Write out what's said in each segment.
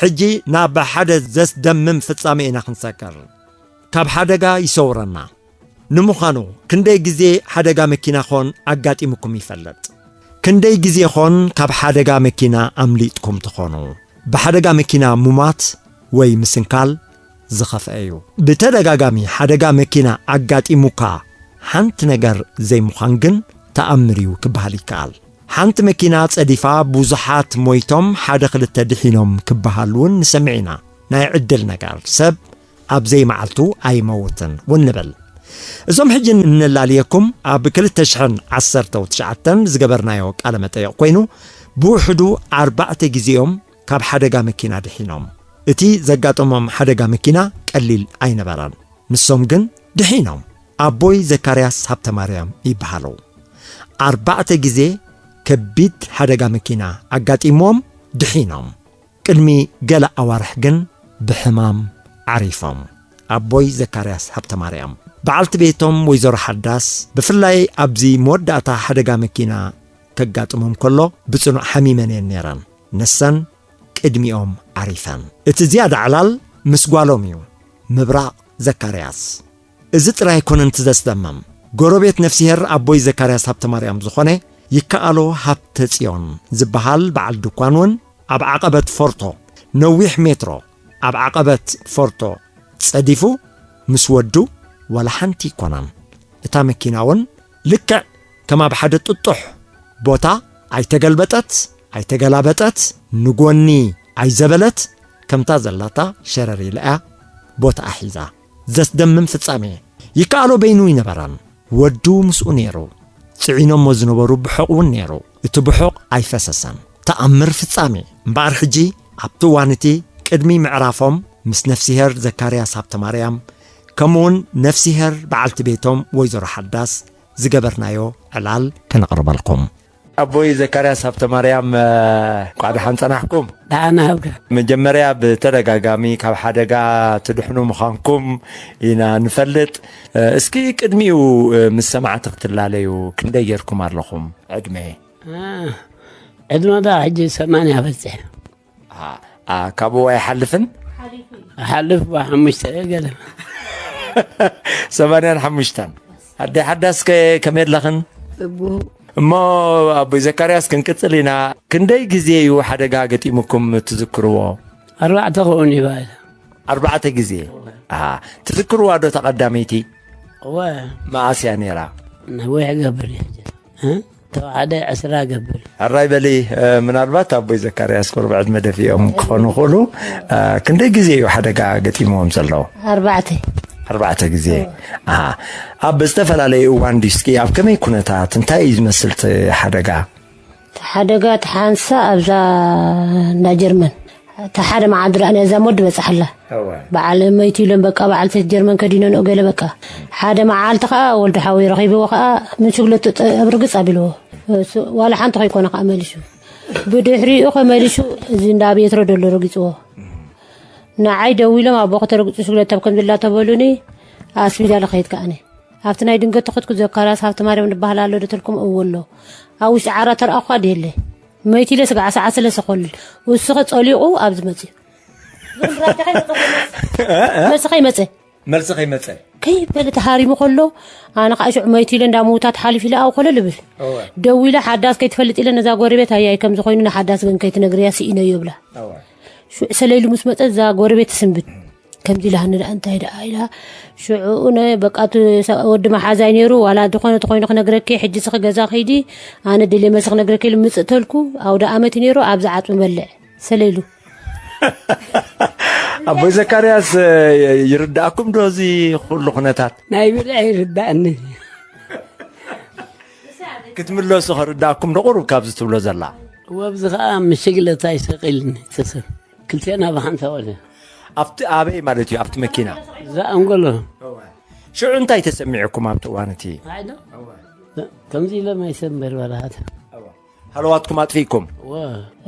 ሕጂ ናብ ሓደ ዘስደምም ፍጻሜ ኢና ክንሰግር። ካብ ሓደጋ ይሰውረና። ንምዃኑ ክንደይ ግዜ ሓደጋ መኪና ኾን ኣጋጢሙኩም ይፈልጥ? ክንደይ ግዜ ኾን ካብ ሓደጋ መኪና ኣምሊጥኩም ትኾኑ? ብሓደጋ መኪና ሙማት ወይ ምስንካል ዝኸፍአ እዩ። ብተደጋጋሚ ሓደጋ መኪና ኣጋጢሙካ ሓንቲ ነገር ዘይምዃን ግን ተኣምር እዩ ክበሃል ይከኣል። ሓንቲ መኪና ጸዲፋ ብዙሓት ሞይቶም ሓደ ክልተ ድሒኖም ክበሃል እውን ንሰምዕ ኢና። ናይ ዕድል ነገር ሰብ ኣብ ዘይመዓልቱ ኣይመውትን እውን ንብል። እዞም ሕጂ እነላልየኩም ኣብ ክልተ ሽሕን ዓሰርተው ትሽዓተን ዝገበርናዮ ቃለ መጠየቕ ኮይኑ ብውሕዱ ኣርባዕተ ግዜኦም ካብ ሓደጋ መኪና ድሒኖም። እቲ ዘጋጠሞም ሓደጋ መኪና ቀሊል ኣይነበረን። ንሶም ግን ድሒኖም። ኣቦይ ዘካርያስ ሃብተማርያም ይበሃሉ። ኣርባዕተ ግዜ ከቢድ ሓደጋ መኪና ኣጋጢሞም ድሒኖም። ቅድሚ ገለ ኣዋርሕ ግን ብሕማም ዓሪፎም። ኣቦይ ዘካርያስ ሃብተማርያም። በዓልቲ ቤቶም ወይዘሮ ሓዳስ ብፍላይ ኣብዚ መወዳእታ ሓደጋ መኪና ከጋጥሞም ከሎ ብጽኑዕ ሓሚመን እየን ነይረን። ንሰን ቅድሚኦም ዓሪፈን። እቲ ዝያዳ ዕላል ምስ ጓሎም እዩ። ምብራቕ ዘካርያስ። እዚ ጥራይ ኣይኮነን እቲ ዘስደምም። ጎረቤት ነፍስሄር ኣቦይ ዘካርያስ ሃብተማርያም ዝኾነ ይከኣሎ ሃብተጽዮን ዝበሃል በዓል ድኳን እውን ኣብ ዓቐበት ፎርቶ፣ ነዊሕ ሜትሮ፣ ኣብ ዓቐበት ፎርቶ ጸዲፉ ምስ ወዱ ዋላ ሓንቲ ኣይኮነን። እታ መኪና እውን ልክዕ ከም ኣብ ሓደ ጥጡሕ ቦታ ኣይተገልበጠት፣ ኣይተገላበጠት፣ ንጎኒ ኣይዘበለት፣ ከምታ ዘላታ ሸረር ኢላ እያ ቦታኣ ሒዛ። ዘስደምም ፍጻሜ። ይከኣሎ በይኑ ኣይነበረን። ወዱ ምስኡ ነይሩ። ጽዒኖሞ ዝነበሩ ብሑቕ እውን ነይሩ። እቲ ብሑቕ ኣይፈሰሰን። ተኣምር ፍጻሜ። እምበኣር ሕጂ ኣብቲ እዋን እቲ ቅድሚ ምዕራፎም ምስ ነፍስሄር ዘካርያስ ሃብተማርያም ከምኡውን ነፍስሄር በዓልቲ ቤቶም ወይዘሮ ሓዳስ ዝገበርናዮ ዕላል ከነቕርበልኩም። ኣቦይ ዘካርያስ ሃብተማርያም፣ እ፣ እንኳዕ ደሓን ጸናሕኩም። ደሓን ሃብካ። መጀመርያ ብተደጋጋሚ ካብ ሓደጋ ትድሕኑ ምዃንኩም ኢና ንፈልጥ። እ፣ እስኪ ቅድሚኡ፣ እ፣ ምስ ሰማዕቲ ክትላለዩ ክንደይ ጌርኩም ኣለኹም ዕድመ? እ፣ ዕድመ ዳ ሕጂ ሰማንያ በጺሐ። አ፣ አ፣ ካብኡ ኣይሓልፍን? ሓልፍ ብሓሙሽተ ገለ። ሰማንያን ሓሙሽተን። ኣደ ሓዳስ ከ ከመይ ኣለኽን? ጽቡቕ። እሞ ኣቦይ ዘካርያስ ክንቅጽል ኢና። ክንደይ ግዜ እዩ ሓደጋ ገጢሙኩም ትዝክርዎ? ኣርባዕተ ክኸውን ይበሃል። ኣርባዕተ ግዜ? አ፣ ትዝክርዋ ዶ እታ ቀዳመይቲ? እወ። መኣስ እያ ነይራ? ነዊሕ ገብር እዩ። እ? ተዋሓደ ዕስራ ገብር። ሕራይ በሊ፣ እ፣ ምናልባት ኣቦይ ዘካርያስ ቁሩብ ዕድመ ደፊኦም ክኾኑ ይኽእሉ። እ፣ ክንደይ ግዜ እዩ ሓደጋ ገጢምዎም ዘሎ? ኣርባዕተ። ኣርባዕተ ግዜ። ኣሃ። ኣብ ዝተፈላለየ እዋን ድዩ? እስኪ ኣብ ከመይ ኩነታት፣ እንታይ እዩ ዝመስል እቲ ሓደጋ? እቲ ሓደጋ፣ እቲ ሓንሳ ኣብዛ እንዳ ጀርመን። እታ ሓደ መዓልቲ ደኣ ነዛ ሞድ በጻሕላ። እወ። በዓል መይቱ ኢሎም በቃ በዓል ሴት ጀርመን ከዲነንኦ ገለ በቃ። ሓደ መዓልቲ ከኣ ወልዱ ሓወይ ረኺብዎ ከኣ ምንሽግለቱ ጠ-፣ ኣብ ርግጽ ኣቢልዎ። እሱ ዋላ ሓንቲ ከይኮነ ከኣ መሊሱ። ብድሕሪኡ ከመሊሱ እዚ እንዳ ቤትሮ ደሎ ረጊጽዎ። ንዓይ ደዊሎም ኣቦ ከተረግጹ ሽግለት ኣብ ከምዚ ኣላ ተበሉኒ። ኣስቢዳ ልኸይድ ከኣነ። ኣብቲ ናይ ድንገት ተኸትኩ ዘካርያስ ሃብተማርያም ዝበሃል ኣሎ ዶ ተልኩም? እወ ኣሎ። ኣብ ውሽጢ ዓራት ተረኣኹ ከኣ ድየለ። መይቱ ኢለ ስጋዕ ሰዓት ሰለስተ ክኸልል። እሱ ኸ ጸሊቑ ኣብዚ መጽዩ። ግን ራጃ ከይመጸ፣ መልሲ ከይመጸ። መልሲ ከይመጸ። ከይበለ ተሃሪሙ ከሎ፣ ኣነ ኸኣ ሽዑ መይቱ ኢለ እንዳ ምውታት ሓሊፍ ኢለ ኣብኡ ኮለል እብል። እወ። ደዊለ ሓዳስ ከይትፈልጥ ኢለ ነዛ ጎረቤት ኣያይ ከምዚ ኮይኑ ንሓዳስ ግን ከይትነግርያ ስኢነዮ እብላ። እወ። ሽዑ ሰለይሉ ምስ መጸ እዛ ጎረቤት ትስንብድ። ከምዚ ኢላኒ ደኣ እንታይ ደኣ ኢላ። ሽዑ ነ-፣ በቃ እቲ ሰ-፣ ወዲ መሓዛይ ነይሩ፣ ዋላ ዝኾነ ተኾይኑ ክነግረኪ፣ ሕጂ ስኺ ገዛ ከይዲ፣ ኣነ ድልየ መልሲ ክነግረኪ ኢሉ ምጽእ ተልኩ፣ ኣውደ ኣመት እዩ ነይሩ፣ ኣብዚ ዓጽሚ በልዕ። ሰለይሉ። ኣቦይ ዘካርያስ፣ እ፣ ይርድኣኩም ዶ እዚ ኩሉ ኩነታት? ናይ ብልዒ ይርዳእኒ። ክትምለሱ ከርድኣኩም ዶ ቁሩብ ካብዚ ትብሎ ዘላ? ወብዚ ኸኣ ምሽግለታ ይሰቕ ኢልኒ፣ ተሰብ። ክልቴና ብሓንሳብ ወለ። ኣብቲ ኣበይ ማለት እዩ? ኣብቲ መኪና? እዛ ኣንጎሎ። ሽዑ እንታይ ተሰሚዑኩም ኣብቲ እዋን እቲ? ኣይ ዶ? ከምዚ ኢሎም ኣይሰምበር በረኻት። ሃለዋትኩም ኣጥፊእኩም? እወ።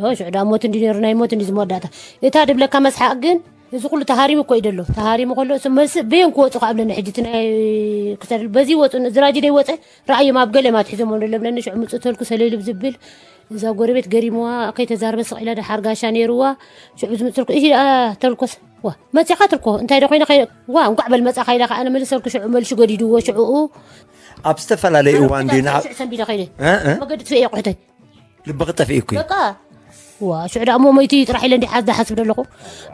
ኦ፣ ሽዑ ዳ ሞት እንዲ ነይሩ፣ ናይ ሞት እንዲ ዝመወዳእታ። እታ ድብለካ መስሓቕ ግን፣ እዚ ኩሉ ተሃሪሙ እኮ እዩ ደሎ። ተሃሪሙ ከሎ፣ እሱ መልሲ በየን ክወጹ ከኣ ብለኒ፣ ሕጂ እቲ ናይ ክሳድ በዚ ይወጹ፣ እዚ ራጂ ደይ ወጸ፣ ረኣዮም ኣብ ገለ ማት ሒዞም ደሎ ብለኒ፣ ሽዑ ምጹ ተልኩ ሰለይሉ ብዝብል፣ እዛ ጎረቤት ገሪምዋ፣ ከይተዛረበ ስቕ ኢላ ደሓር ጋሻ ነይርዋ። ሽዑ ዝምፅልኩ፣ እሺ ደኣ ተልኮስ። ዋ፣ መፂኻ ትልኮ፣ እንታይ ዶ ኮይነ ከይ-፣ ዋ፣ እንኳዕ በል መፃኻ ኢላ ከኣ ንመልሰልኩ፣ ሽዑ መልሹ ገዲድዎ፣ ሽዕኡ። ኣብ ዝተፈላለየ እዋን ድዩ ንዓ-? ሽዑ ሰንቢደ ከይደ። እ፣ እ። መገዲ ትፍእየ ቁሕተይ። ልብኺ ጠፊእኩ እዩ። በቃ። ዋ፣ ሽዑ ደኣ እሞ መይቲ ጥራሕ ኢለ እንዲ ሓዝ ዝሓስብ ዘለኹ።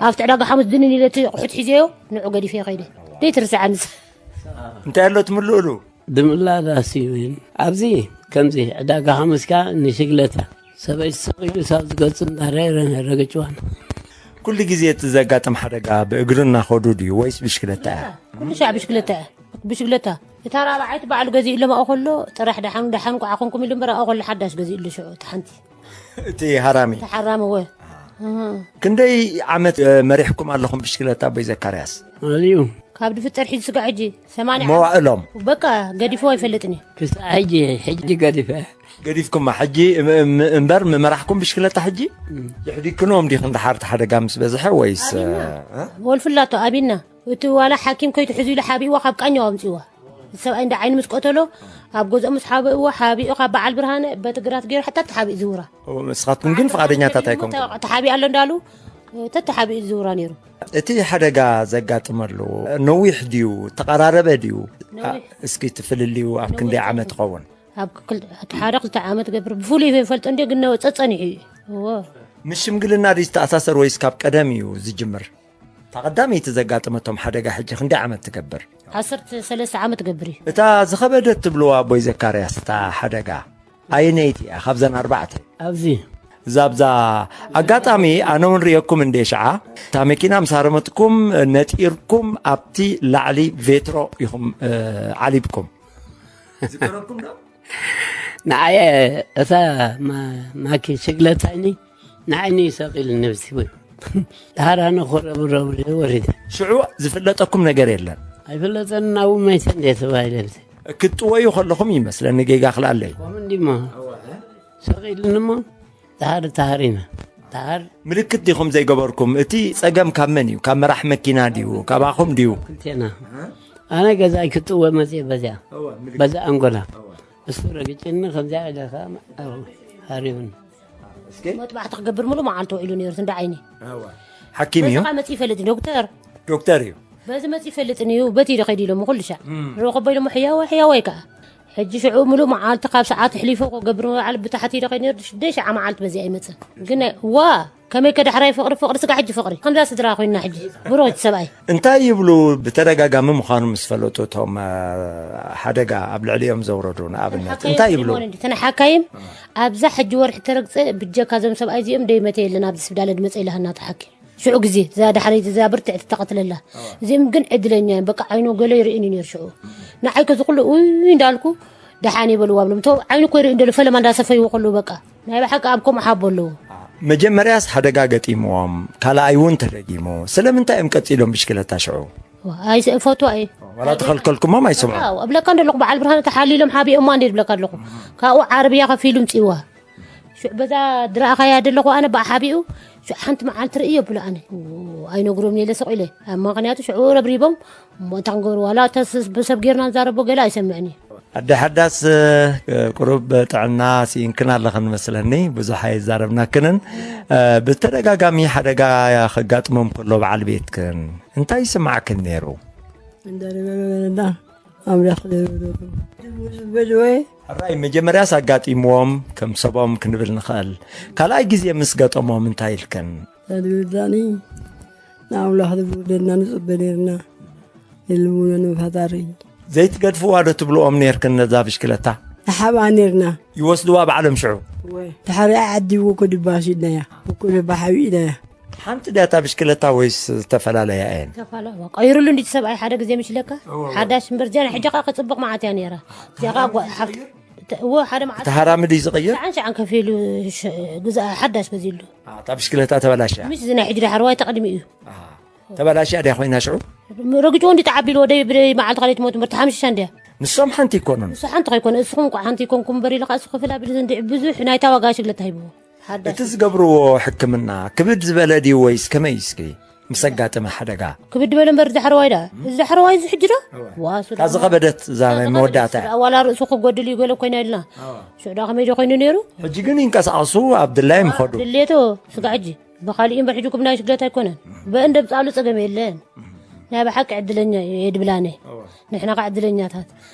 ኣብቲ ዕዳጋ ሓሙስ ድንን ኢለ እቲ ቁሑት ሒዘዮ፣ ንዑ ገዲፈዮ ከይደ። ደይትርስዓንስ። እንታይ ኣሎ ትምልእሉ? ድምላላስ እዩ። ኣብዚ ከምዚ ዕዳጋ ሓሙስካ ንሽግለታ ሰበይቲ ሰቒሉ ሳብ ዝገጹ እንዳረረ ረገጭዋን። ኩሉ ግዜ እቲ ዘጋጥም ሓደጋ ብእግሪ እናኸዱ ድዩ ወይስ ብሽክለታ እያ? ኩሉ ሻዕ ብሽክለታ እያ። ብሽክለታ። እታ ራብዓይቲ ባዕሉ ገዚእሎም ኣብኡ ከሎ ጥራሕ ደሓኑ ደሓኑ ኳዓ ኮንኩም ኢሉ እምበር ኣብኡ ከሎ ሓዳሽ ገዚእሉ ሽዑ እታ ሓንቲ። እቲ ሃራሚ? እቲ ሓራሚ እወ። እህ። ክንደይ ዓመት፣ እ፣ መሪሕኩም ኣለኹም ብሽክለታ ኣቦይ ዘካርያስ? ኣልዩ። ካብ ድፍጠር ሒዙ ስጋዕ ሕጂ ሰማንያ ዓመት። መዋእሎም? በቃ ገዲፍዎ ኣይፈልጥን እዩ። ክሳዕ ሕጂ፣ ሕጂ ገዲፈ። ገዲፍኩማ ሕጂ እም-፣ እም-፣ እምበር ምመራሕኩም ብሽክለታ ሕጂ? እም። የሕዲግክንዎም ዲኽን ደሓር እቲ ሓደጋ ምስ በዝሐ ወይስ፣ ኣቢና። እ? ወልፍላቶ ኣቢና። እቲ ዋላ ሓኪም ከይትሕዙ ኢሉ ሓቢእዋ ካብ ቃኛው ኣምጺእዋ። እቲ ሰብኣይ እንዳ ዓይኒ ምስ ቀተሎ ኣብ ገዝኦም ምስ ሓበእዎ ሓቢኡ ካብ በዓል ብርሃነ በቲ ግራት ገይሩ ሓታ ተሓቢኡ ዝውራ። ኦ፣ ንስኻትኩም ግን ፍቓደኛታት ኣይኮንኩም? ተሓቢእ ኣሎ እንዳሉ ተተሓቢኡ ዝውራ ነይሩ። እቲ ሓደጋ ዘጋጥመሉ ነዊሕ ድዩ? ተቐራረበ ድዩ? ነዊሕ። እስኪ ትፍልልዩ ኣብ ክንደይ ነዊሕ ዓመት እዩ። ይኸውን? ኣብ ክል-፣ እቲ ሓደ ክልተ ዓመት ገብር ብፍሉይ ይፈልጦ እንዲ ግን ጸጸኒሑ እዩ። እዎ። ምስ ሽምግልና ድዩ ዝተኣሳሰር ወይስ ካብ ቀደም እዩ ዝጅምር? እታ ቀዳመይቲ ዘጋጠመቶም ሓደጋ ሕጂ ክንደይ ዓመት ትገብር? ዓሰርተ ሰለስተ ዓመት ገብር እዩ። እታ ዝኸበደት ትብልዋ ኣቦይ ዘካርያስ እታ ሓደጋ ኣየነይቲ እያ ካብዘን ኣርባዕተ? ኣብዚ። እዛ ኣብዛ ኣጋጣሚ ኣነ እውን ርእየኩም እንደ ሽዓ እታ መኪና ምስ ሃረመትኩም ነጢርኩም ኣብቲ ላዕሊ ቬትሮ ኢኹም፣ እ፣ ዓሊብኩም። ዝከረኩም ዶ? ንዓየ እታ ማ-፣ ማኪ ሽግለታኒ ንዓይኒ ይሰቂል ነብሲ ወይ። ደሓር ኣነ ኮረብረብ ወሪደ። ሽዑ ዝፍለጠኩም ነገር የለን? ኣይፍለጠን፣ ናብኡ መይተ እንደ ተባሂለ ብዘይ። ክትጥወዩ ከለኹም ይመስለኒ ጌጋ ክልኣለይ። ከምኡ እንዲሞ። ሰቂልኒ እሞ ደሓር ተሃሪና። ደሓር ምልክት ዲኹም ዘይገበርኩም? እቲ ጸገም ካብ መን እዩ? ካብ መራሕ መኪና ድዩ? ካባኹም ድዩ? ክልቴና። ኣነ ገዛይ ክጥወ መጽየ በዚያ። እወ፣ ምልክት። በዛ ኣንጎላ። እወ። እሱ ረግጭኒ ከምዚያ ኢለ ኸዓ ሃሪቡኒ። እስኪ። መጥባሕቲ ክገብር ሙሉእ መዓልቲ ውዒሉ ነይሩ፣ እንዳ ዓይኒ። እወ። ሓኪም እዩ? በዚ ኸዓ መጽእ ይፈልጥ፣ ዶክተር። ዶክተር እዩ? በዚ መጽእ ይፈልጥን እዩ፣ በቲ ኢለ ከይዱ ኢሎሞ ኩሉ ሻዕ። እም። ረኸቦ ኢሎሞ ሕያዋይ፣ ሕያዋይ ከኣ። ሕጂ ሽዑ ሙሉእ መዓልቲ ካብ ሰዓት ኣሕሊፉ ክገብር መባዕል ብታሕቲ ኢለ ከይዱ ነይሩ፣ ሽዱሽተ ሻዕ መዓልቲ በዚ ኣይመጽእን። ግን ዋ፣ ከመይ ከ ዳሕራይ ፍቕሪ፣ ፍቕሪ ስጋ ሕጂ ፍቕሪ። ከምዛ ስድራ ኮይንና ሕጂ። ብሮት ሰብኣይ። እንታይ ይብሉ ብተደጋጋሚ ምዃኑ ምስ ፈለጡ እቶም፣ እ፣ ሓደጋ ኣብ ልዕሊኦም ዘውረዱ ንኣብነት? ሓካይም እንታይ ይብሉ? ፊልሞን እንዲ፣ ተን ሓካይም ኣብዛ ሕጂ ወርሒ ተረግጸ ብጀካ እዞም ሰብኣይ እዚኦም ደይመተ የለን ኣብዚ ስብዳለ ድመጸ ኢላሃና ተሓኪም። ሽዑ ግዜ እዛ ዳሕረይቲ እዛ ብርትዕቲ ተቐትለላ። እዚኦም ግን ዕድለኛ እዮም። በቃ ዓይኑ ገለ ይርእን እዩ ነይሩ ሽዑ። ንዓይ ከዚ ኩሉ ኡይ እንዳልኩ ደሓን ይበልዋ ብሎም። እቶ ዓይኑ እኮ ይርእን ደሎ ፈለማ እንዳሰፈይዎ ከለዉ በቃ ናይ ብሓቂ ኣብ ከምኡ ሓቦ ኣለዎ። መጀመርያስ ሓደጋ ገጢምዎም፣ ካልኣይ እውን ተደጊሙ። ስለምንታይ እዮም ቀጺሎም ብሽክለታ ሽዑ? ኣይስ-፣ እፈትዋ እየ። ዋላ ተኸልከልኩሞም ኣይሰምዑ። ኣዎ፣ እብለካ እንደለኹ በዓል ብርሃነ ተሓሊሎም ሓቢኦማ እንዴ ዝብለካ ኣለኹ። ካብኡ ዓረብያ ከፊሉ ምጽእዋ። ሽዑ በዛ ድረኣኻያ ደለኹ ኣነ ብኣ ሓቢኡ፣ ሽዑ ሓንቲ መዓልቲ ርእዮ ብሎ ኣነ። ው-፣ ኣይነግሮም ኢለ ስቕ ኢለ። ኣብ ምኽንያቱ ሽዑ ረብሪቦም፣ እሞ እንታይ ክንገብር ዋላ ተስ-፣ ብሰብ ጌርና ንዛረቦ ገለ ኣይሰምዕን እዩ። ኣደ ሓዳስ፣ እ፣ ቁሩብ ጥዕና ስኢንክን ኣለኽን መስለኒ፣ ብዙሕ ኣይዛረብናክንን። እ፣ ብተደጋጋሚ ሓደጋ ከጋጥሞም ከሎ በዓል ቤትክን እንታይ ይስምዓክን ነይሩ? እንዳረበበና ኣምላኽ ዘበዶ በድወ ሕራይ መጀመርያስ ኣጋጢምዎም ከም ሰቦም ክንብል ንኽእል። ካልኣይ ግዜ ምስ ገጠሞም እንታይ ኢልክን? ተድብዳኒ ንኣምላኽ ዝብርደና ንጽበ ነርና። ንልምኖ ንፈጣሪ። ዘይትገድፍዋ ዶ ትብልኦም ነርክን ነዛ ብሽክለታ? ንሓብኣ ነርና። ይወስድዋ ባዕሎም ሽዑ? እወ። ተሓሪኣ ዓዲ ውኩ ድባስ ኢልናያ። ውኩ ድባ ሓቢእናያ። ሓንቲ ድያ እታ ብሽክለታ ወይስ ዝተፈላለያ እየን? ተፈላለያ። ቀይሩሉ እንዲ ሰብኣይ ሓደ ግዜ ምሽ ኢለካ? እወ፣ እወ። ሓዳሽ እምበር እዚኣ ናይ ሕጂ ኸዓ ክጽብቕ መዓት እያ ነይራ። እዚኣ ኸዓ ጓ-፣ ሓፍ-፣ ተ-፣ እወ፣ ሓደ መዓት። እቲ ሃራሚ ድዩ ዝቕይር? ሸዓን ሸዓን ከፊሉ ሸ-፣ ግዛ-፣ ሓዳሽ ገዚእሉ። አ፣ እታ ብሽክለታ ተበላሽያ? ምሽ እዚ ናይ ሕጂ ዳሕረዋይ ተቕድሚ እዩ። አ፣ ተበላሽያ ድያ ኮይና ሽዑ? ረግጭዎ እንዲ ተዓቢሉ ወደይ ብደይ መዓልቲ ካልኣይቲ ሞት እምበር ተሓምሽሻ እንድያ። ንሶም ሓንቲ ይኮኑን? ንሱ ሓንቲ ከይኮነ፣ እስኹም እኳ ሓንቲ ይኮንኩም እምበር ኢሉ ኸዓ እሱ ክፍል ኣቢሉ ዘንድዕ ብዙሕ ናይታ ዋጋ ሽግለታ ሂብዎ። ሓዳሽ። እቲ ዝገብርዎ ሕክምና ክብድ ዝበለ ድዩ ወይስ ከመይ እስኪ? ምስ ኣጋጠመ ሓደጋ ክብድ በለ እምበር ዛሕረዋይ ዳ ዛሕረዋይ እዚ ሕጂ ዶ ዋሱ ካብዚ ከበደት እዛ ናይ መወዳእታ እያ። ዋላ ርእሱ ክጎድል እዩ ገለ ኮይና ኢልና ሽዑ ዳ ከመይ ዶ ኮይኑ ነይሩ። ሕጂ ግን ይንቀሳቐሱ ኣብ ድላይ ምኸዱ ድሌቶ ስጋ ሕጂ ብኻሊእ እምበር ሕጂ ኩብ ናይ ሽግለት ኣይኮነን። በእንደ ብጻሉ ጸገም የለን። ናይ ብሓቂ ዕድለኛ እዩ የድብላነ። ንሕና ኸ ዕድለኛታት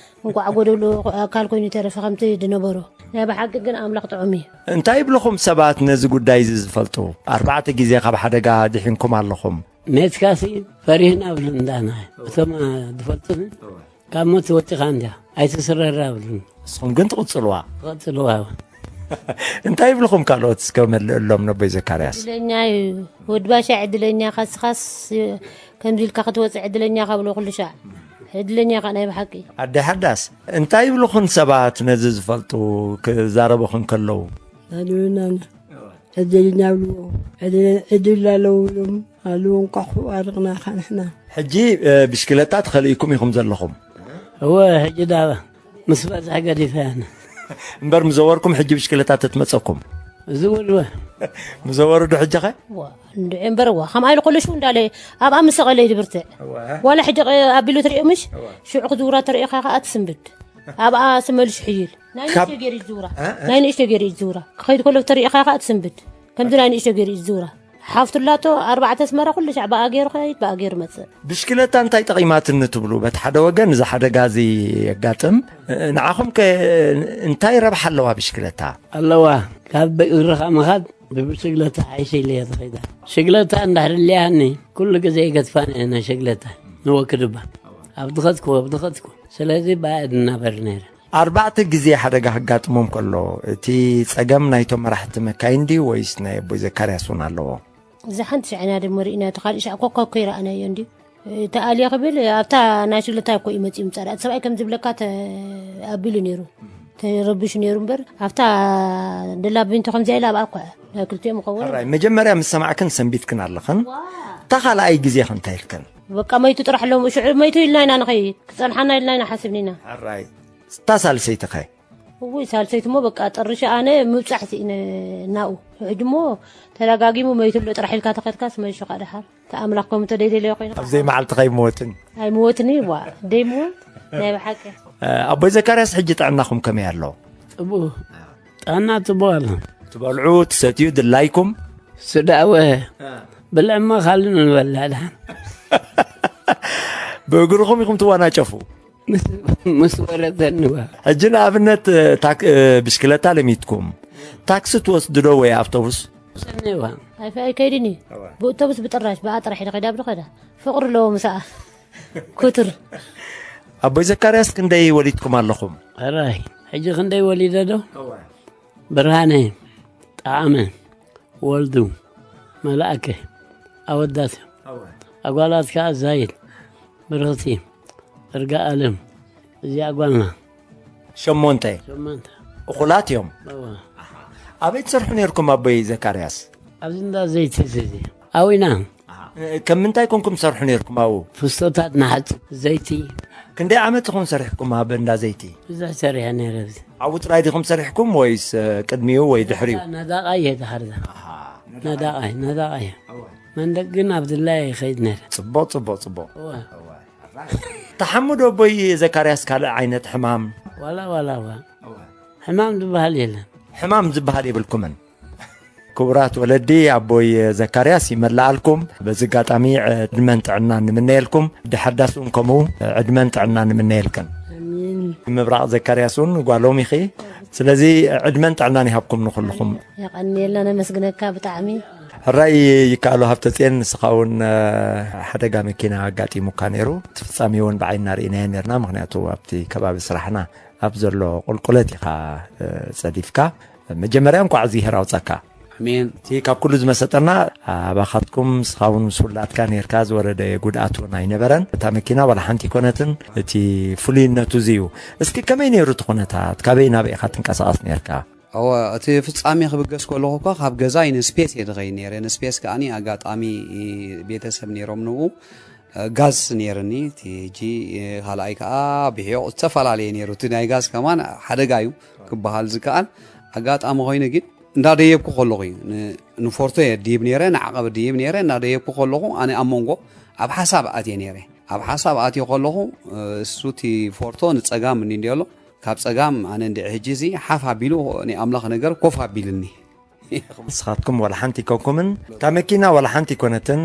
እንቋዕ ጎደሎ ኣካል ኮይኑ ተረፈ ከምቲ ድነበሮ። ናይ ብሓቂ ግን ኣምላኽ ጥዑም እዩ። እንታይ ይብልኹም ሰባት ነዚ ጉዳይ እዚ ዝፈልጡ? ኣርባዕተ ግዜ ካብ ሓደጋ ድሒንኩም ኣለኹም። ሜትካሲ ፈሪህና ብሉ እንዳና እቶም ዝፈልጡኒ ካብ ሞት ወፂኻ እንዲያ ኣይትስረራ ብሉ። ንስኹም ግን ትቕፅልዋ። ትቕፅልዋ። እንታይ ይብልኹም ካልኦት እስከ መልእሎም ነቦይ ዘካርያስ? ዕድለኛ እዩ ወዲ ባሻ ዕድለኛ ካስኻስ ከምዚ ኢልካ ክትወፅእ ዕድለኛ ካብሎ ኩሉ ሻዕ ዕድለኛ ካ ናይ ብሓቂ። ኣደ ሓዳስ እንታይ ይብልኹን ሰባት ነዚ ዝፈልጡ ክዛረቡኽን ከለዉ? ኣሉናና ዕድለኛ ብልዎ ዕድል ኣለዉ ብሎም ኣሉ እንቋዕ ክፉእ ኣርቕናኻ ንሕና። ሕጂ ብሽክለታ ተኸሊእኩም ኢኹም ዘለኹም። እወ ሕጂ ዳ ምስ በዝሐ ገዲፈ ያነ። እምበር ምዘወርኩም ሕጂ ብሽክለታ ተትመፀኩም። እዚ ወድወ ምዘወሩ ዶ ሕጂ ኸ? እንድዒ እምበር እዋ ከምኣ ኢሉ ከሎ ሽው እንዳለ ኣብኣ ምስ ሰቐለ እዩ ድብርትዕ። ዋላ ሕጂ ኣቢሉ ትሪኦ ምሽ ሽዑ ክዝውራ ተሪኢኻ ከዓ ትስንብድ። ኣብኣ ስመልሽ ሕይል ናይ ንእሽቶ ገይሩ እዩ ዝዝውራ። ናይ ንእሽቶ ገይሩ እዩ ዝዝውራ። ክኸይድ ከሎ ተሪኢኻ ከዓ ትስንብድ። ከምዚ ናይ ንእሽቶ ገይሩ እዩ ዝዝውራ። ሓፍቱ ኣላቶ ኣርባዕተ ኣስመራ ኩሉ ሻዕ ብኣ ገይሩ ኸይድ ብኣ ገይሩ መጽእ። ብሽክለታ እንታይ ጠቒማትኒ ትብሉ? በቲ ሓደ ወገን እዚ ሓደጋ እዚ የጋጥም፣ ንዓኹም ከ እንታይ ረብሓ ኣለዋ ብሽክለታ? ኣለዋ። ካብ ብእግርኻ ምኻድ ብብሽግለታ ሓይሸ ኢለ እየ ዝኸይዳ። ሽግለታ እንድሕር እልያኒ ኩሉ ግዜ ይገድፋን እየ ናይ ሽግለታ ንወክድባ ኣብ ድኸድኩ ኣብ ድኸድኩ ስለዚ ብኣ እየ ዝናበር ነይረ። ኣርባዕተ ግዜ ሓደጋ ከጋጥሞም ከሎ፣ እቲ ጸገም ናይቶም መራሕቲ መካይን ድዩ ወይስ ናይ ኣቦይ ዘካርያስ እውን ኣለዎ? እዛ ሓንቲ ሻዕ ኢና ደሞ ርኢና፣ እቲ ካልእ ሻዕ ኮካ እኮ ይረኣናዮ እንድዩ። ተኣልየ ክብል ኣብታ ናይ ሽግለታ እኮ እዩ መጺኡ ምጻእ። እቲ ሰብኣይ ከም ዝብለካ ኣቢሉ ነይሩ፣ ተረቢሹ ነይሩ እምበር ኣብታ ደላ ቢንቶ ከምዚኣ ኢላ ኣብኣ እኮ እያ። ናይ ክልቲኦም ይኸውን። ሕራይ መጀመርያ ምስ ሰማዕክን ሰንቢትክን ኣለኽን፣ እታ ካልኣይ ግዜኸ እንታይ ኢልክን? በቃ መይቱ ጥራሕ ኣለዎም። ሽዑ መይቱ ኢልና ኢና ንኸይድ፣ ክጸንሓና ኢልና ኢና ሓሲብና ኢና። ሕራይ እታ ሳልሰይትኸ? እውይ ሳልሰይቲ እሞ በቃ ጥርሺ ኣነ ምብጻሕ ስኢነ ናኡ። ሕጂ እሞ ተደጋጊሙ መይቱ ኣሎ ጥራሕ ኢልካ ተኸድካስ መይሹኻ ደሓር ተኣምላኽ ከም ተደይደልዮ ኮይኑ ኣብዘይ መዓልቲ ከይምወትን ኣይምወትን እዩ ዋ ደይምወት ናይ ብሓቂ ኣቦይ ዘካርያስ ሕጂ ጥዕናኹም ከመይ ኣሎ ጽቡቅ ጥዕና ጽቡቅ ኣሎ ትበልዑ ትሰትዩ ድላይኩም ስዳወ ብልዕማ ካልእ ንበልዕ ድሓን ብእግርኹም ኢኹም ትዋናጨፉ ምስ ወረደኒ ዋ ሕጂ ንኣብነት ብሽክለታ ለሚትኩም ታክሲ ትወስዱ ዶ ወይ ኣብቶቡስ? ሰኔዋ ኣይከይድን እዩ ብእቶቡስ ብጥራሽ ብኣ ጥራሕ ኢለ ከይዳ ብዶ ከዳ ፍቕሪ ኣለዎ ምስኣ ኩትር ኣቦይ ዘካርያስ ክንደይ ወሊድኩም ኣለኹም? ሕራይ ሕጂ ክንደይ ወሊደ ዶ? ብርሃነ ጣዕመ ወልዱ መልኣከ ኣወዳት ኣጓላት ከዓ ዛይድ ብርኽቲ እርጋ ኣለም እዚኣ ጓልና ሸሞንተ ሸሞንተ እኹላት እዮም። ኣበይ ትሰርሑ ነርኩም ኣቦይ ዘካርያስ? ኣብዚ እንዳ ዘይቲ እዚ ኣዊና ከም ምንታይ ኮንኩም ትሰርሑ ነርኩም ኣብኡ? ፍስቶታት ንሓጽብ ዘይቲ ክንደይ ዓመት ኢኹም ሰሪሕኩም ኣብ እንዳ ዘይቲ? ብዙሕ ሰሪሐ ነይረ ኣብዚ ኣብኡ ጥራይ ዲኹም ሰሪሕኩም ወይስ ቅድሚኡ ወይ ድሕሪኡ? ነዳቓ እየ ዝሓርዛ ነዳቓ ነዳቓ እየ መንደቅ ግን ኣብ ድላይ ይኸይድ ነይረ ጽቡቕ ጽቡቕ ጽቡቕ ተሓሙ ዶ ኣቦይ ዘካርያስ ካልእ ዓይነት ሕማም ዋላ ዋላ ዋ ሕማም ዝበሃል የለን ሕማም ዝበሃል የብልኩምን ክቡራት ወለዲ ኣቦይ ዘካርያስ ይመላኣልኩም በዚ ኣጋጣሚ ዕድመን ጥዕናን ንምነየልኩም ድሓዳስ እውን ከምኡ ዕድመን ጥዕናን ንምነየልክን ምብራቕ ዘካርያስ እውን ጓሎም ኢኺ ስለዚ ዕድመን ጥዕናን ይሃብኩም ንኩልኹም የቐንየልና ነመስግነካ ብጣዕሚ ሕራይ ይከኣሉ ሃብተፅየን ንስኻ እውን ሓደጋ መኪና ኣጋጢሙካ ነይሩ እቲ ፍፃሜ እውን ብዓይንና ርኢናዮ ነርና ምክንያቱ ኣብቲ ከባቢ ስራሕና ኣብ ዘሎ ቁልቁለት ኢኻ ፀዲፍካ መጀመርያ እንኳዕ እግዚኣብሔር ኣውፃካ ኣሜን እቲ ካብ ኩሉ ዝመሰጠና ኣባኻትኩም ንስኻ እውን ምስ ውላድካ ነርካ ዝወረደ ጉድኣት እውን ኣይነበረን እታ መኪና ዋላ ሓንቲ ኣይኮነትን እቲ ፍሉይነቱ እዚ እዩ እስኪ ከመይ ነይሩ እቲ ኩነታት ካበይ ናበይ ኢኻ ትንቀሳቐስ ነርካ ኣወ እቲ ፍጻሜ ክብገስ ከለኹ እኳ ካብ ገዛይ ንስፔስ እየ ዝኸይድ ነይረ። ንስፔስ ከኣኒ ኣጋጣሚ ቤተሰብ ነይሮም ንኡ ጋዝ ነይርኒ እቲ ሕጂ ካልኣይ ከኣ ብሒቕ ዝተፈላለየ ነይሩ እቲ ናይ ጋዝ ከማን ሓደጋ እዩ ክበሃል ዝከኣል ኣጋጣሚ ኮይኑ ግን እንዳደየብኩ ከለኹ እዩ። ን- ንፎርቶ እየ ድይብ ነይረ፣ ንዓቐብ ድይብ ነይረ። እንዳደየብኩ ከለኹ ኣነ ኣብ መንጎ ኣብ ሓሳብ ኣትየ ነይረ። ኣብ ሓሳብ ኣትየ ከለኹ፣ እ፣ እሱ እቲ ፎርቶ ንጸጋም እንዲ ኣሎ፣ ካብ ጸጋም ኣነ እንዲ ሕጂ እዚ ሓፍ ኣቢሉ ናይ ኣምላኽ ነገር ኮፍ ኣቢልኒ። ንስኻትኩም ዋላ ሓንቲ ኣይኮንኩምን፣ እታ መኪና ዋላ ሓንቲ ኣይኮነትን፣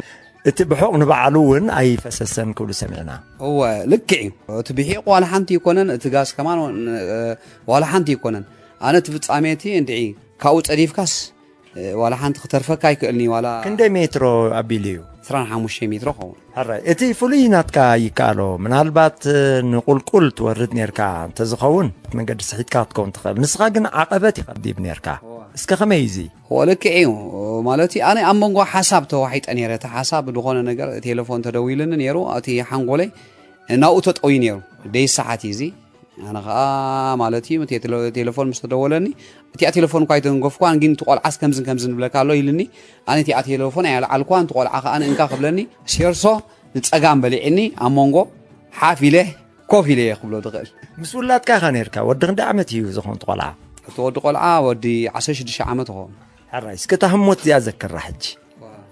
እቲ ብሑቕ ንባዕሉ እውን ኣይፈሰሰን ክብሉ ሰሚዕና። እወ፣ ልክዕ እዩ። እቲ ብሒቕ ዋላ ሓንቲ ኣይኮነን፣ እቲ ጋዝ ከማን፣ እ፣ ዋላ ሓንቲ ኣይኮነን። ኣነ እቲ ፍጻሜ እቲ እንድዒ ካብኡ ጸዲፍካስ፣ እ፣ ዋላ ሓንቲ ክተርፈካ ኣይክእልኒ፣ ዋላ ክንደይ ሜትሮ ኣቢሉ እዩ? ዕስራን ሓሙሽተ ሜትሮ ኸውን። ሕራይ፣ እቲ ፍሉይ ናትካ ይከኣሎ፣ ምናልባት ንቁልቁል ትወርድ ነርካ እንተዝኸውን፣ መንገዲ ስሒትካ ክትከውን ትኽእል። ንስኻ ግን ዓቐበት ኢኻ ትዲብ ነርካ። እወ። እስከ ከመይ እዩ እዚ? እወ፣ ልክዕ እዩ። ማለት እዩ፣ ኣነ ኣብ መንጎ ሓሳብ ተዋሒጠ ነይረ። እቲ ሓሳብ ዝኾነ ነገር ቴሌፎን ተደዊሉኒ ነይሩ፣ እቲ ሓንጎለይ ናብኡ ተጠውዩ ነይሩ። ደይ ሰዓት እዩ እዚ። ኣነ ኸኣ ማለት እዩ፣ እቲ ቴለ-፣ ቴሌፎን ምስ ተደወለኒ፣ እቲኣ ቴሌፎን እኳ ኣይተንገፍኳን፣ ግን እቲ ቆልዓስ ከምዝን ከምዝን ይብለካ ኣሎ ኢልኒ። ኣነ እቲኣ ቴሌፎን ኣይኣልዓልኳን፣ እቲ ቆልዓ ኸኣ ንእንካ ክብለኒ፣ ሴርሶ ንጸጋም በሊዕኒ፣ ኣብ መንጎ ሓፍ ኢለ ኮፍ ኢለ እየ ክብሎ ዝኽእል። ምስ ውላድካ ኢኻ ነርካ? ወዲ ክንደይ ዓመት እዩ ዝኾን እቲ ቆልዓ? እቲ ወዲ ቆልዓ ወዲ ዓሰርተ ሽዱሽተ ዓመት ይኸውን። ሕራይ፣ እስከ እታ ህሞት እዚኣ ዘክራ ሕጂ።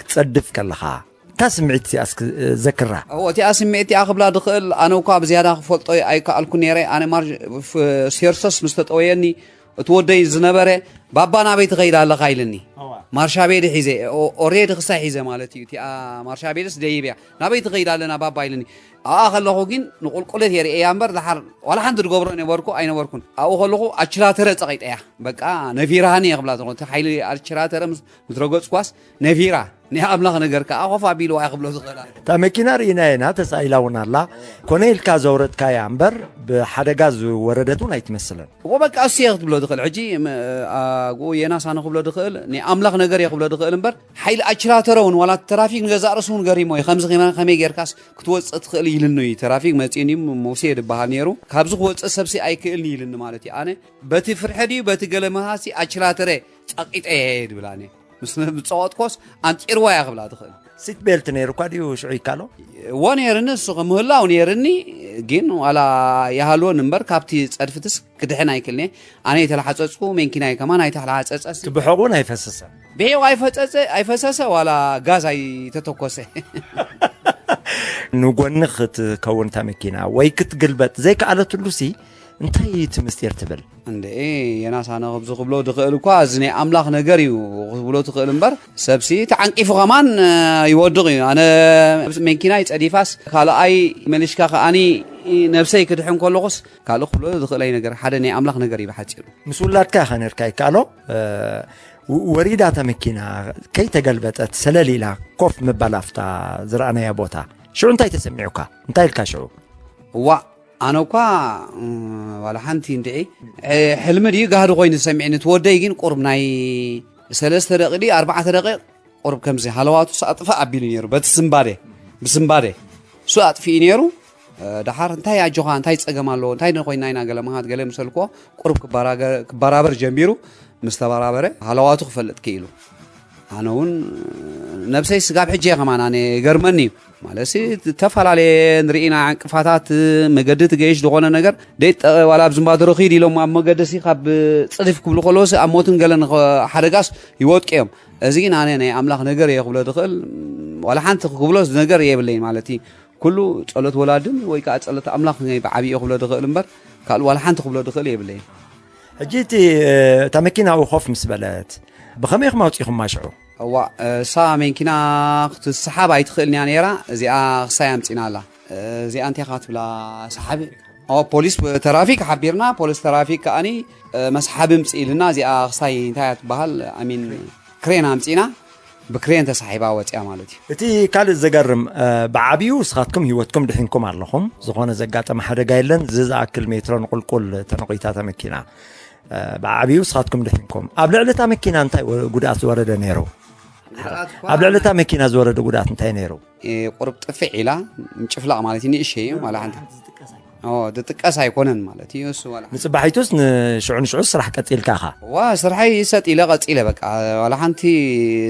ክትጸድፍ ከለኻ፣ እታ ስምዒት እዚኣ እስኪ ዘክራ። እወ፣ እቲኣ ስምዒት እቲኣ ክብላ ድኽእል፣ ኣነ እኳ ብዝያዳ ክፈልጦ ኣይከኣልኩ ነይረ። ኣነ ማር-፣ ፍ-፣ ሴርሶስ ምስ ተጠወየኒ፣ እቲ ወደይ ዝነበረ፣ "ባባ ናበይ ትኸይድ ኣለኻ?" ኢልኒ። እዋ። ማርሻ ቤድ ሒዘ፣ ኦ-፣ ኦሬዲ ክሳይ ሒዘ ማለት እዩ። እቲኣ ማርሻ ቤድስ ደይብ እያ። "ናበይ ትኸይድ ኣለና ባባ?" ኢልኒ። ኣብኣ ከለኹ ግን ንቁልቁለት የርእያ እምበር፣ ደሓር ዋላ ሓንቲ ዝገብሮ ነበርኩ ኣይነበርኩን። ኣብኡ ከለኹ ኣችራተረ ጸቒጠያ። በቃ ነፊራሃኒ እየ ክብላ ዘለኹ። እቲ ሓይሊ ኣችራተረ ምስ፣ ምስ ረገጽኳስ ነፊራ። ናይ ኣምላኽ ነገር ከኣ ኮፍ ኣቢልዋ እየ ክብሎ ዝኽእል ኣነ። እታ መኪና ርኢናያ ኢና፣ ተሳኢላ እውን ኣላ። ኮነ ኢልካ ዘውረድካያ እምበር፣ ብሓደጋ ዝወረደት እውን ኣይትመስልን። እዎ፣ በቃ እሱ እየ ክትብሎ ትኽእል። ሕጂ፣ ም-፣ ኣግኡ የናስ ኣነ ክብሎ ድኽእል፣ ናይ ኣምላኽ ነገር እየ ክብሎ ድኽእል እምበር፣ ሓይሊ ኣችራተረ እውን፣ ዋላ እቲ ተራፊክ ንገዛእ ርእሱ እውን ገሪሞ እዩ። ከምዚ ከመ-፣ ከመይ ጌርካስ ክትወጽእ ትኽእል ኢልኒ እዩ። ተራፊክ መጺኡኒ፣ ሙሴ ድበሃል ነይሩ። ካብዚ ክወጽእ ሰብሲ ኣይክእልኒ ኢልኒ ማለት እዩ። ኣነ በቲ ፍርሒ ድዩ፣ በቲ ገለ መሃሲ ኣችራተረ ጸቒጠ እየ ድብል ኣነ። ምስ፣ ምስ ጸወጥኮስ ኣንጢርዋ እያ ክብላ ትኽእል። ሲት ቤልት ነይሩ እኳ ድዩ ሽዑ ይካሎ? እዎ ነይርኒ፣ እሱ ምህላው ነይርኒ፣ ግን ዋላ ይሃልወን እምበር ካብቲ ጸድፍትስ ክድሕን ኣይክእልኒ። ኣነ የተላሓጸጽኩ፣ መኪናይ ከማን ኣይተላሓጸጸስ። እቲ ብሑቕ እውን ኣይፈሰሰን። ብሒቑ ኣይፈጸጸ-፣ ኣይፈሰሰ፣ ዋላ ጋዝ ኣይተተኮሰ። ንጎኒ ክትከውን እታ መኪና ወይ ክትግልበጥ ዘይከኣለትሉሲ እንታይ እዩ እቲ ምስጢር ትብል? እንዴ፣ የናስ ኣነ ክብዚ ክብሎ ድኽእል እኳ፣ እዚ ናይ ኣምላኽ ነገር እዩ ክብሎ ትኽእል እምበር፣ ሰብሲ ተዓንቂፉ ኸማን፣ እ፣ ይወድቕ እዩ። ኣነ መኪናይ ጸዲፋስ፣ ካልኣይ መሊሽካ ከኣኒ ነብሰይ ክድሕን ከለኹስ፣ ካልእ ክብሎ ዝኽእለይ ነገር፣ ሓደ ናይ ኣምላኽ ነገር እዩ ብሓጺሩ። ምስ ውላድካ ኢኻ ነርካ ይከኣሎ፣ እ፣ ው-፣ ወሪዳ እታ መኪና ከይተገልበጠት ሰለል ኢላ ኮፍ ምባል ኣብታ ዝረኣናያ ቦታ። ሽዑ እንታይ ተሰሚዑካ? እንታይ ኢልካ ሽዑ? እዋእ፣ ኣነ እኳ፣ እም፣ ዋላ ሓንቲ እንድዒ፣ እ፣ ሕልሚ ድዩ ጋህዲ ኮይኑ ዝሰሚዕኒ። እቲ ወደይ ግን ቁሩብ ናይ ሰለስተ ደቂቕ ድዩ ኣርባዕተ ደቂቕ ቁሩብ ከምዚ ሃለዋቱስ ኣጥፍእ ኣቢሉ ነይሩ። በቲ ስምባደ፣ ብስምባደ እሱ ኣጥፊኡ ነይሩ። እ፣ ደሓር እንታይ ኣጆኻ፣ እንታይ ጸገም ኣለዎ፣ እንታይ ኮይንና ኢና ገለ መሃት ገለ ምስ በልክዎ፣ ቁሩብ ክበራገ-፣ ክበራበር ጀሚሩ። ምስ ተበራበረ፣ ሃለዋቱ ክፈልጥ ክኢሉ። ኣነ እውን ነብሰይ ስጋብ ሕጂ እየ ከማን ኣነ ይገርመኒ እዩ። ማለትሲ፣ ዝተፈላለየ ንርኢና ዕንቅፋታት፣ መገዲ ትገይሽ ዝኾነ ነገር፣ ደይ ጠ-፣ ዋላ ኣብ ዝምባደሮ ኺድ ኢሎም ኣብ መገዲ ሲ ካብ ጽድፍ ክብሉ ከለዉ ሲ ኣብ ሞትን ገለን ኸ-፣ ሓደጋስ ይወድቁ እዮም። እዚ ግን ኣነ ናይ ኣምላኽ ነገር እየ ክብሎ ዝኽእል፣ ዋላ ሓንቲ ክብሎ ነገር የብለይን ማለት እዩ። ኩሉ ጸሎት ወላድን ወይ ከኣ ጸሎት ኣምላኽ ናይ ብዓቢኡ ክብሎ ዝኽእል እምበር፣ ካልእ ዋላ ሓንቲ ክብሎ ዝኽእል የብለይን። ሕጂ እቲ፣ እታ መኪና ኣብኡ ኮፍ ምስ በለት፣ ብኸመይ ኢኹም ኣውጺኹማ ሽዑ? እዋእ፣ እሳ መኪና ክትሰሓብ ኣይትኽእልን እያ ነይራ፣ እዚኣ ክሳይ ኣምጺና ኣላ። እዚኣ እንታይ ኢኻ ትብላ ሰሓቢ? ኦ፣ ፖሊስ ተራፊክ ሓቢርና፣ ፖሊስ ተራፊክ ከኣኒ፣ መስሓቢ ምጽእ ኢልና፣ እዚኣ ክሳይ እንታይ እያ ትበሃል? ኣሚን ክሬን ኣምጺና፣ ብክሬን ተሳሒባ ወጺኣ ማለት እዩ። እቲ ካልእ ዘገርም፣ እ፣ ብዓቢኡ ንስኻትኩም ህይወትኩም ድሒንኩም ኣለኹም። ዝኾነ ዘጋጠመ ሓደጋ የለን። እዚ ዝኣክል ሜትሮ ንቁልቁል ተነቒታ እታ መኪና። እ፣ ብዓቢኡ ንስኻትኩም ድሒንኩም። ኣብ ልዕሊ እታ መኪና እንታይ ወ-፣ ጉድኣት ዝወረደ ነይሩ? ጉድኣት እኳ ኣብ ልዕሊ እታ መኪና ዝወረደ ጉድኣት እንታይ ነይሩ? እ፣ ቁሩብ ጥፍዕ ኢላ፣ ምጭፍላቕ ማለት እዩ፣ ንእሽተይ እዩ፣ ዋላ ሓንቲ። ኦ፣ ዝጥቀስ ኣይኮነን ማለት እዩ። እሱ ዋላ ንጽባሒቱስ ንሽዑ ንሽዑ ስራሕ ቀጺልካ ኢኻ? ዋ፣ ስርሐይ ሰጥ ኢለ ቀጺለ፣ በቃ፣ ዋላ ሓንቲ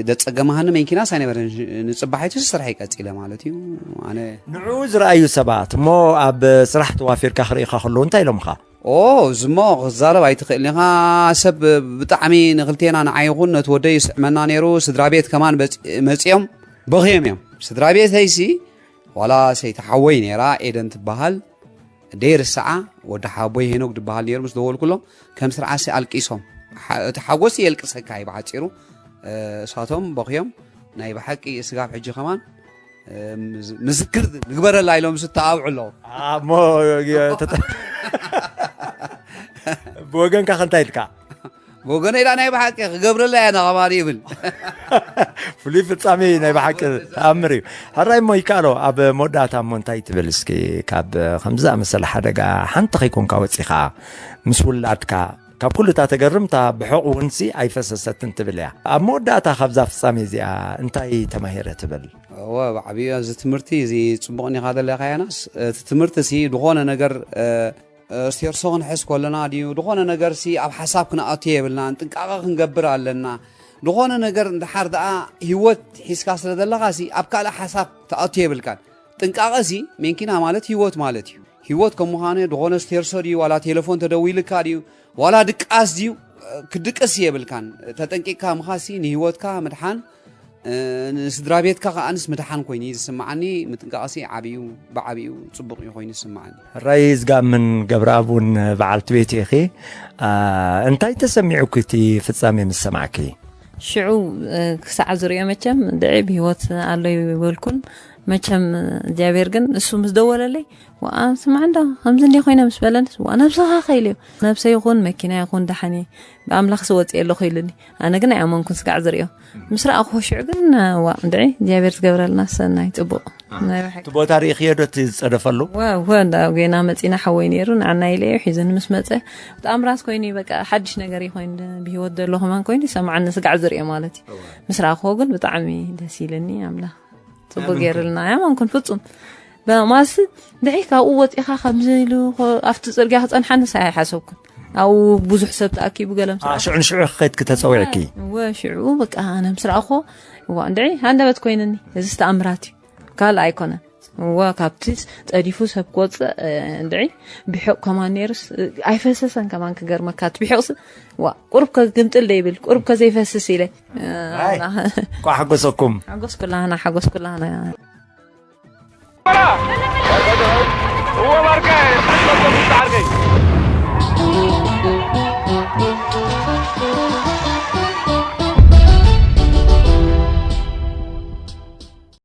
ደጸገመሃኒ መኪናስ ኣይነበረን። ንጽባሒቱስ ስርሐይ ቀጺለ ማለት እዩ። ኣነ ንዕኡ ዝረኣዩ ሰባት እሞ ኣብ ስራሕ ተዋፊርካ ክርእኻ ከለዉ እንታይ ኢሎምኻ? ኦ፣ ዝሞ ክዛረብ ኣይትኽእልን ኢኻ። ሰብ ብጣዕሚ ንኽልቴና፣ ንዓይ ይኹን ነቲ ወደይ ይስዕመና ነይሩ። ስድራ ቤት ከማን በፂ-፣ መፂኦም በኽዮም እዮም። ስድራ ቤተይሲ ዋላ ሰይቲ ሓወይ ነይራ፣ ኤደን ትበሃል፣ ደይርስዓ። ወዲ ሓቦይ ሄኖክ ዝበሃል ነይሩ። ምስ ደወልኩሎም ከም ስርዓሲ ኣልቂሶም። ሓ-፣ እቲ ሓጎስ የልቅሰካ እዩ ብሓፂሩ። እ፣ እሳቶም በኽዮም። ናይ ብሓቂ ስጋብ ሕጂ ከማን፣ እ፣ ምስ-፣ ምስክር ንግበረላ ኢሎም ዝተባብዑ ኣለዉ። እሞ ተጠ-፣ ብወገንካ ከ እንታይ ኢልካ? ብወገነይ ዳ ናይ ብሓቂ ክገብረላ እየ ንኸባሪ ይብል። ፍሉይ ፍጻሜ እዩ፣ ናይ ብሓቂ ተኣምር እዩ። ሕራይ እሞ ይከኣሎ፣ ኣብ መወዳእታ እሞ እንታይ ትብል እስኪ? ካብ ከምዚ ዝኣመሰለ ሓደጋ ሓንቲ ከይኮንካ ወጺኻ፣ ምስ ውላድካ፣ ካብ ኩሉ እታ ተገርም እታ ብሕቑ እውን ሲ ኣይፈሰሰትን ትብል እያ። ኣብ መወዳእታ ካብዛ ፍጻሜ እዚኣ እንታይ ተማሂረ ትብል? እወ፣ ብዓብዩ እዚ ትምህርቲ እዚ ጽቡቕ ኒኻ ዘለኻያናስ፣ እቲ ትምህርቲ ሲ ዝኾነ ነገር፣ እ፣ እ፣ ስቴርሶ ክንሕዝ ከለና ድዩ፣ ዝኾነ ነገር ሲ ኣብ ሓሳብ ክንኣቱ የብልናን፣ ጥንቃቐ ክንገብር ኣለና። ዝኾነ ነገር እንድሓር ደኣ ህይወት ሒዝካ ስለ ዘለኻ ሲ ኣብ ካልእ ሓሳብ ትኣቱ የብልካን። ጥንቃቐ ሲ፣ ሜንኪና ማለት ህይወት ማለት እዩ። ህይወት ከም ምዃኑ ዝኾነ ስቴርሶ ድዩ፣ ዋላ ቴሌፎን ተደዊልካ ድዩ፣ ዋላ ድቃስ ድዩ፣ እ፣ ክትድቅስ የብልካን። ተጠንቂቕካ ምኻድ ሲ ንህይወትካ ምድሓን፣ እ፣ ንስድራ ቤትካ ከኣ ንስ ምድሓን ኮይኑ እዩ ዝስምዓኒ። ምጥንቃቕሲ ዓብዩ፣ ብዓብዩ ጽቡቕ እዩ ኮይኑ ዝስምዓኒ። ሕራይ ዝጋምን ገብረኣብ እውን በዓልቲ ቤት ኢኺ። አ፣ እንታይ ተሰሚዑኪ እቲ ፍጻሜ ምስ ሰማዕኪ? ሽዑ፣ እ፣ ክሳዕ ዝርእዮ መቸም ድዒ ብህይወት ኣሎ ይበልኩን። መቸም እግዚኣብሔር ግን እሱ ምስ ደወለለይ፣ "ወኣ ስማዕ እንዶ ከምዚ እንዲ ኮይነ" ምስ በለንስ፣ "ወኣ ነብስኻ ከይልዮ፣ ነብሰ ይኹን መኪና ይኹን ደሓን እየ፣ ብኣምላኽ ስወጽእ ኣለኹ" ኢሉኒ። ኣነ ግን ኣይኣመንኩን ስጋዕ ዝርእዮ። ምስ ረኣኹዎ ሽዑ ግን፣ "ዋ እንድዒ እግዚኣብሔር ዝገብረልና ሰናይ ጽቡቕ ናይ ብሓቂ." እቲ ቦታ ርኢኽዮ ዶ እቲ ዝጸደፈሉ? ወ-፣ ወ-፣ እንዳ ጌና መጺና ሓወይ ነይሩ፣ ንዓና ኢለ እዩ ሒዙኒ ምስ መጸ፣ ብጣዕሚ ራስ ኮይኑ እዩ፣ በቃ ሓድሽ ነገር እዩ ኮይኑ፣ ብህይወት ዘሎ ከማን ኮይኑ ይሰምዓኒ ስጋዕ ዝርእዮ ማለት እዩ። እወ። ምስ ረኣኹዎ ግን ብጣዕሚ ደስ ኢሉኒ፣ ኣምላኽ ጽቡቅ ኣይኣመንኩን። ገይርልና፣ ኣይኣመንኩን ፍጹም። በ-፣ ማለትሲ፣ ድሕሪ ካብኡ ወጺኻ ከምዚ ኢሉ ኾ-፣ ኣብቲ ጽርግያ ክጸንሓንስ ኣይሓሰብኩን። ኣብኡ ብዙሕ ሰብ ተኣኪቡ ገለ ምስ ኣ፣ ረኣኹ። ሽዑ ንሽዑ ከይድኪ ተጸዊዕኪ? እወ፣ ሽዑ በቃ ኣነ ምስ ረኣኹዎ፣ እዋ፣ እንድዒ ሃንደበት ኮይንኒ። እዚስ ተኣምራት እዩ። ካልእ ኣይኮነን። እዋ፣ ካብቲ ጸዲፉ ሰብ ክወጽእ፣ እ፣ እንድዒ ብሕቕ ከማን ነይሩስ፣ እ፣ ኣይፈሰሰን ከማን ክገርመካ። እቲ ብሕቕሲ፣ ዋ፣ ቁሩብ ከ ግምጥል ደይብል፣ ቁሩብ ከ ዘይፈስስ ኢለ። እ፣ ኣይ፣ ና-፣ እንኳዕ ሓጎሰኩም። ሓጎስ ኩላህና፣ ሓጎስ ኩላህና። እዎ፣ ባርካ